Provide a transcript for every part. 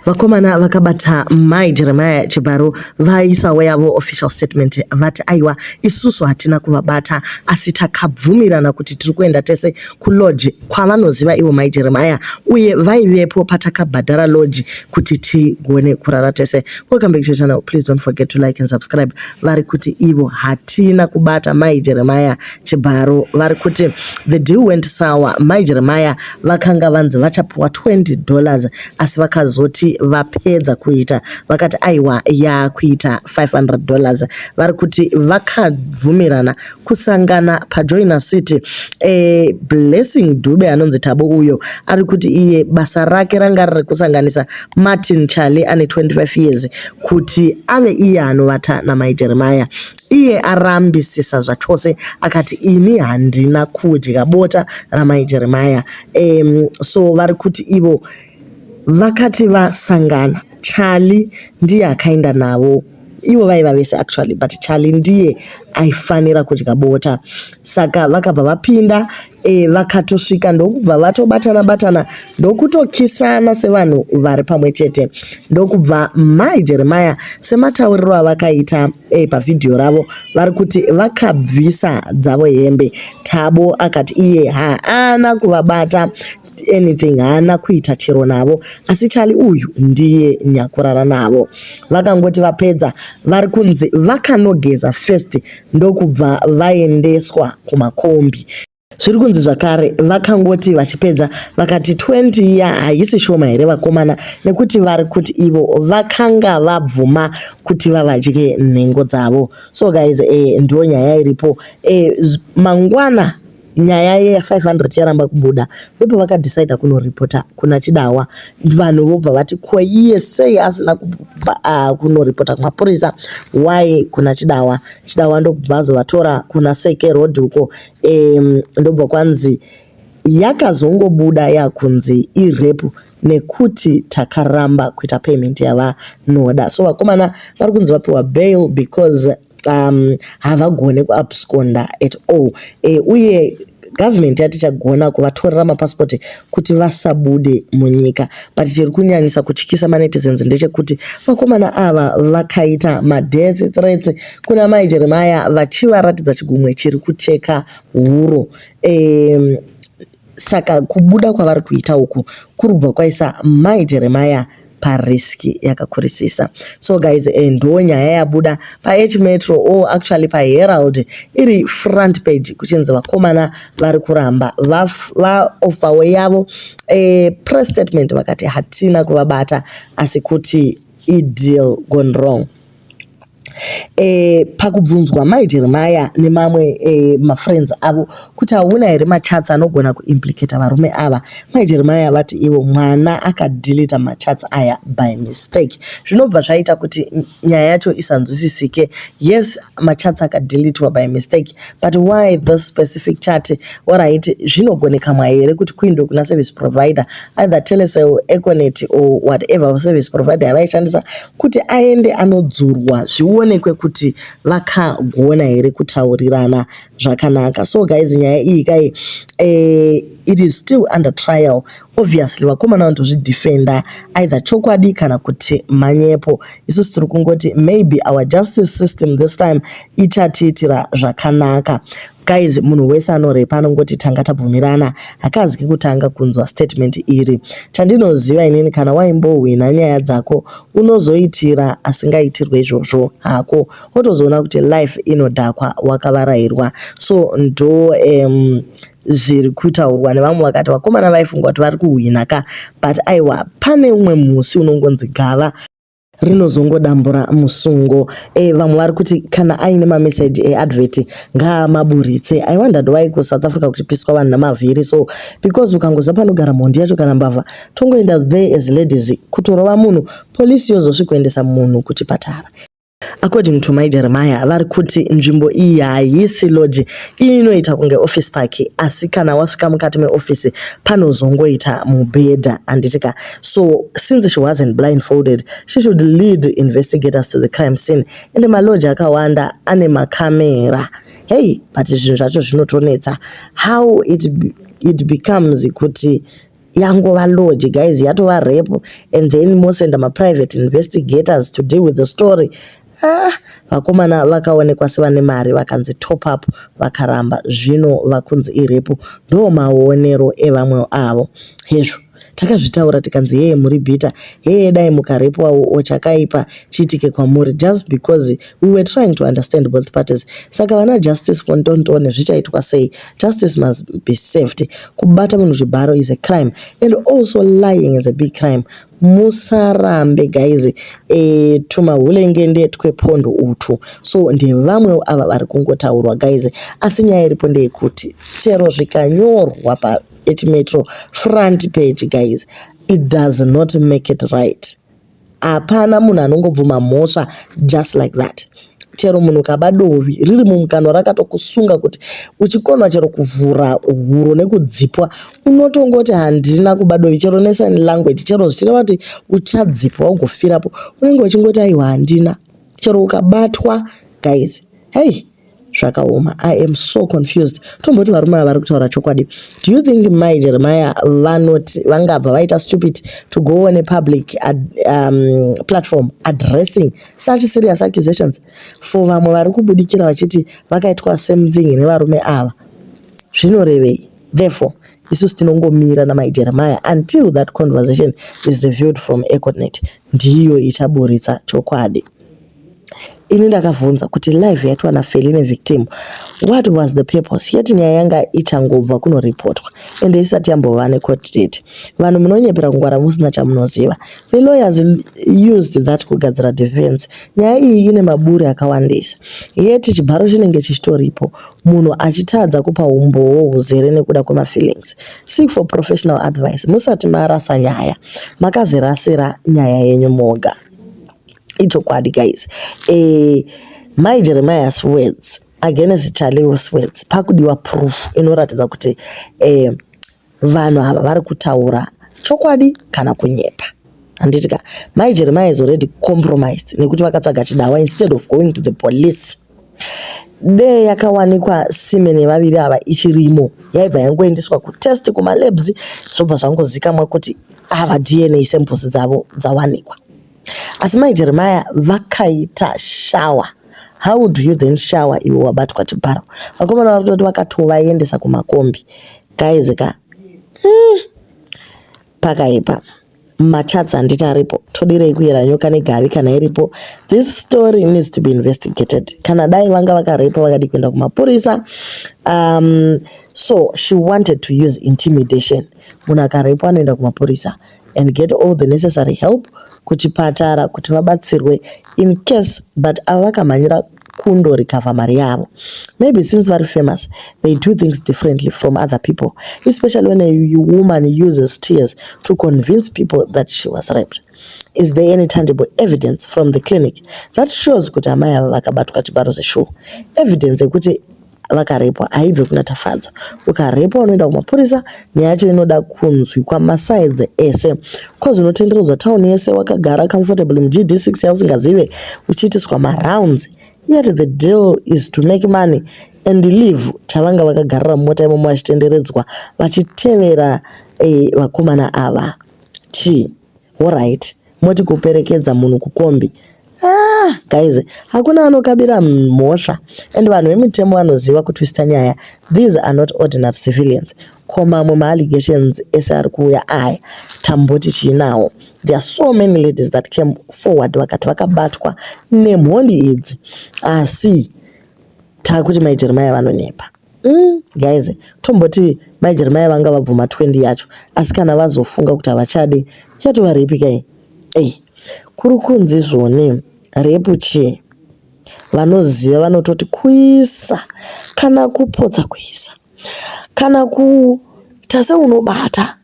Vakomana vakabata Mai Jeremiah chibharo vaisawo yavo official statement vati aiwa isusu hatina kuvabata asi takabvumirana kuti tiri kuenda tese kulodge kwavanoziva ivo Mai Jeremiah uye vaivepo patakabhadhara lodge kuti tigone kurara tese. Welcome back to the channel. Please don't forget to like and subscribe. Vari kuti ivo hatina kubata Mai Jeremiah chibharo. Vari kuti the deal went sour. Mai Jeremiah vakanga vanzi vachapiwa $20 asi vakazoti vapedza kuita vakati aiwa yakuita $500. Vari kuti vakabvumirana kusangana paJoina City. Blessing Dube anonzi Thabo uyo ari kuti iye basa rake ranga riri kusanganisa Martin Charlie ane 25 years kuti ave iye anovata naMai Jeremiah. Iye arambisisa zvachose akati ini handina kudya bota raMai Jeremiah. So vari kuti ivo vakati vasangana Charlie ndiye akaenda navo ivo vaiva vese actually but Charlie ndiye aifanira kudya bota saka vakabva vapinda vakatosvika ndokubva vatobatana batana ndokutokisana sevanhu vari pamwe chete ndokubva Mai Jeremiah sematauriro avakaita pavhidhiyo ravo vari kuti vakabvisa dzavo hembe. Thabo akati iye haana kuvabata anything haana kuita chero navo asi Charlie uyu ndiye nyakurara navo. Vakangoti vapedza vari kunzi vakanogeza first ndokubva vaendeswa kumakombi. Zviri kunzi zvakare vakangoti vachipedza vakati 20 iya haisi shoma here vakomana nekuti vari kuti ivo vakanga vabvuma kuti vavadye nhengo dzavo. So guys ndo nyaya iripo. Mangwana nyaya ye500 yaramba kubuda ndipo vakadhisaidha kunoripota kuna Chidawa. Vanhu vobva vati ko iye sei asina kunoripota kumapurisa why kuna Chidawa. Chidawa ndokubva azovatora kuna Seke Road uko ndobva kwanzi yakazongobuda yakunzi irape nekuti takaramba kuita payment yavanoda. So vakomana vari kunzi vapiwa bail because havagone kuabsconda at all. Uye government yati ichagona kuvatorera mapasipoti kuti vasabude munyika. But chiri kunyanyisa kutyisa manetizens ndechekuti vakomana ava vakaita madeath threats kuna Mai Jeremiah vachivaratidza chigumwe chiri kucheka huro. Saka kubuda kwavari kuita uku kuri kubva kwaisa Mai Jeremiah parisk yakakurisisa. So guys, ndo nyaya yabuda paH Metro or actually paHerald iri front page kuchinzi vakomana vari kuramba vaofawo yavo press statement vakati hatina kuvabata asi kuti ideal gone wrong. Pakubvunzwa Mai Jeremiah nemamwe mafriends avo kuti hauna here machats anogona kuimplicata varume ava, Mai Jeremiah vati ivo mwana akadhilita machats aya by mistake. Zvinobva zvaita kuti nyaya yacho isanzwisisike. Yes, machats akadhilitwa by mistake but why this specific chat? Alright, zvinogonekamwa here kuti kuindwe kuna service provider either Telecel, Econet or whatever service provider yavaishandisa kuti aende anodzurwa zvionekwe kuti vakagona here kutaurirana zvakanaka. So guys, nyaya iyi kai it is still under trial. Obviously vakomana vanotozvidefenda either chokwadi kana kuti manyepo. Isusu tiri kungoti maybe our justice system this time ichatiitira zvakanaka. Guys, munhu wese anorepa anongoti tanga tabvumirana hakazi kutanga kunzwa statement iri. Chandinoziva inini kana waimbohwina nyaya dzako unozoitira asingaitirwe izvozvo hako wotozoona kuti life inodhakwa wakavarairwa. So ndo zviri kutaurwa nevamwe vakati vakomana vaifunga kuti vari kuhwina ka but aiwa pane umwe musi unongonzi gava rinozongodambura musungo. Vamwe vari kuti kana aine mameseji eadvert ngaamaburitse. I wondered why kuSouth Africa kuchipiswa vanhu namavhiri so because ukangoziva panogara mhondi yacho kana mbavha tongoenda there as ladies kutorova munhu polisi yozosvikoendesa munhu kuchipatara. According to Mai Jeremiah vari kuti nzvimbo iyi haisi lodge, inoita kunge office park asi kana wasvika mukati meofisi panozongoita mubhedha handiti ka. So since she wasn't blindfolded she should lead investigators to the crime scene. Ende malodge akawanda ane makamera. Hey, but zvinhu zvacho zvinotonetsa how it becomes kuti Yangova lodge guys, yatova rape and then mosenda maprivate investigators to deal with the story. Ah, vakomana vakaonekwa sevane mari, vakanzi top up, vakaramba. Zvino vakunzi irape. Ndo maonero evamwe avo. Hezvo takazvitaura tikanzi heye muri bitter, heye dai mukarepwawo chakaipa chiitike kwamuri, just because we were trying to understand both parties. Saka vana Justice for Ntontone zvichaitwa sei? Justice must be served. Kubata munhu chibharo is a crime and also lying is a big crime. Musarambe guys, tumahulengende twepondo utu. So ndevamwewo ava vari kungotaurwa guys, asi nyaya iripo ndeyekuti chero zvikanyorwa paH Metro front page guys, it does not make it right. Hapana munhu anongobvuma mhosva just like that. Chero munhu ukaba dovi riri mumukanwa rakatokusunga kuti uchikonwa chero kuvhura huro nekudzipwa, unotongoti handina kuba dovi, chero nesign language, chero zvichireva kuti uchadzipwa ugofirapo, unenge uchingoti aiwa handina. Chero ukabatwa guys, hei, zvakaoma. I am so confused. Tomboti varume ava vari kutaura chokwadi, do you think Mai Jeremiah vanoti vangabva vaita stupid to go on a public platform addressing such serious accusations for vamwe vari kubudikira vachiti vakaitwa same thing nevarume ava? Zvinorevei? Therefore isusu tinongomira naMai Jeremiah until that conversation is reviewed from Econet. Ndiyo ichaburitsa chokwadi. Ini ndakabvunza kuti live yaitwa naFeli nevictim, what was the purpose? Yet nyaya yanga ichangobva kunoripotwa ende isati yambova necourt date. Vanhu munonyepera kungwara musina chamunoziva. The lawyers used that kugadzira defense. Nyaya iyi ine maburi akawandisa, yet chibharo chinenge chichitoripo, munhu achitadza kupa umbowo huzere nekuda kwemafeelings. Seek for professional advice musati marasa nyaya. Makazvirasira nyaya yenyu moga. Ichokwadi guys, Mai Jeremiah's words against Charlie's words. Pakudiwa proof inoratidza kuti vanhu ava vari kutaura chokwadi kana kunyepa, handiti ka? Mai Jeremiah is already compromised nekuti vakatsvaga chidawa instead of going to the police. Dee yakawanikwa semen yevaviri ava ichirimo, yaibva yangoendeswa kutest kumalabs, zvobva zvangozikamwa kuti ava DNA samples dzavo dzawanikwa. Asi Mai Jeremiah vakaita shower. How do you then shower iwe wabatwa chibharo? Vakomana vari kutoti vakatovaendesa kumakombi guys ka. Pakaipa. Machats handiti aripo? Todirei kuyera nyoka negavi kana iripo? This story needs to be investigated. Kana dai vanga vakarepa, vakadi kuenda kumapurisa? So she wanted to use intimidation. Munhu akarepwa anoenda kumapurisa and get all the necessary help kuchipatara kuti vabatsirwe in case, but ava vakamhanyira kundorikavha mari yavo. Maybe since vari famous, they do things differently from other people, especially when a woman uses tears to convince people that she was raped. Is there any tangible evidence from the clinic that shows kuti amai ava vakabatwa chibaro zveshuwa? Evidence yekuti vakarepwa haibve kuna Tafadzwa. Ukarepwa unoenda kumapurisa. Nyaya yacho inoda kunzwikwa masides ese, cause unotenderedzwa tauni yese wakagara comfortable muGD6 yausingazive, uchiitiswa marounds, yet the deal is to make money and leave. Chavanga vakagarira mumota imomo vachitenderedzwa vachitevera vakomana ava chii? Alright, moti kuperekedza munhu kukombi. Ah, guys, hakuna anokabira mhosva and vanhu vemutemo vanoziva kutwista nyaya. These are not ordinary civilians. Ko mamwe maallegations ese ari kuuya aya, tamboti chiinawo? There are so many ladies that came forward vakati vakabatwa nemhondi idzi, asi taakuti Mai Jeremiah vanonyepa. Guys, tomboti Mai Jeremiah vanga vabvuma 20 yacho, asi kana vazofunga kuti havachadi, yatova rape kai? Ei, kuri kunzi zvone rape chii? Vanoziva vanototi kuisa kana kupotsa kuisa kana kuita seunobata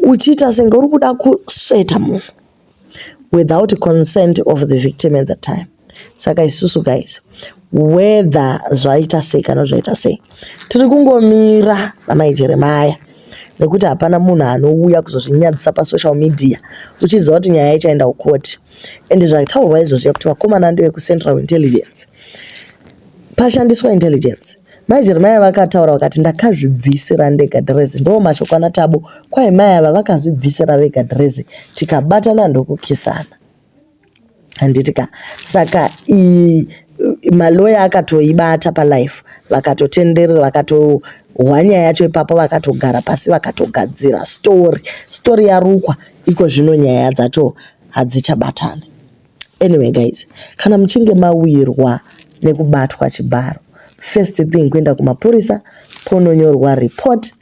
uchiita senge uri kuda kusveta munhu without consent of the victim at the time. Saka isusu guys, whether zvaita sei kana zvaita sei, tiri kungomira naMai Jeremiah nekuti hapana munhu anouya kuzozvinyadzisa pasocial media uchiziva kuti nyaya ichaenda kukoti. Ende zvataurwa izvozvo kuti vakomana ndevekucentral intelligence, pashandiswa intelligence. Mai Jeremiah vakataura vakati ndakazvibvisira ndega dhirezi. Ndo mashoko ana Tabo. Kwai mai ava vakazvibvisira vega dhirezi tikabatana ndokukisana. Handiti ka? Saka maloya akatoibata palife vakatotenderera vakatohwa nyaya yacho ipapo vakatogara pasi vakatogadzira story. Story yarukwa iko zvino nyaya dzacho hadzichabatani. Anyway guys, kana muchinge mawirwa nekubatwa chibharo, first thing kuenda kumapurisa pononyorwa report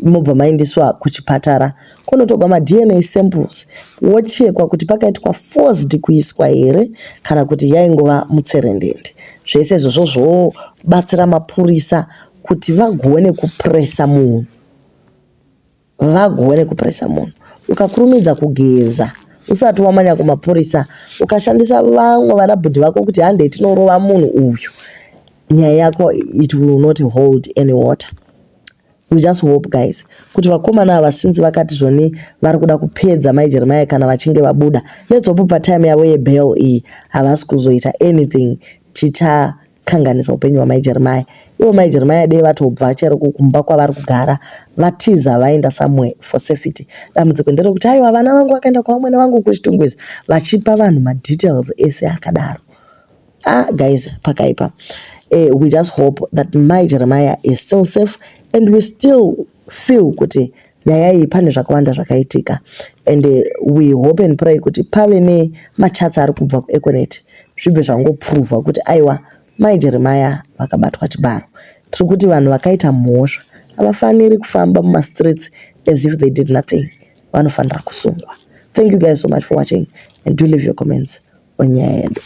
mobva maendeswa kuchipatara kunotorwa maDNA samples wochekwa kuti pakaitwa forced kuiswa here kana kuti yaingova mutserendende. Zvese izvozvo zvobatsira mapurisa kuti vagone kupresa munhu. Vagone kupresa munhu. Ukakurumidza kugeza usati wamanya kumapurisa ukashandisa vamwe vana bhudhi vako kuti handei tinorova munhu uyu, nyaya yako it will not hold any water. We just hope guys kuti vakomana ava since vakati zvoni vari kuda kupedza mai Jeremiah kana vachinge vabuda, let's hope patime yavo yebail iyi havasi kuzoita anything chichakanganisa upenyu hwamai Jeremiah. Ivo mai Jeremiah dei vatobva chero kumba kwavari kugara vatiza vaenda somewhere for safety. Dambudziko nderekuti aiwa vana vangu vakaenda kwavamwene vangu kuChitungwiza vachipa vanhu madetails ese akadaro. Ah guys, pakaipa. We just hope that mai Jeremiah is still safe and we still feel kuti nyaya iyi pane zvakawanda zvakaitika and we hope and pray kuti pave nemachats ari kubva kuEconet zvibve zvangoprovha kuti aiwa mai Jeremiah vakabatwa chibharo. Tiri kuti vanhu vakaita mhosva havafaniri kufamba mumastreets as if they did nothing. Vanofanira kusungwa. Thank you guys so much for watching and do leave your comments on nyaya yedu.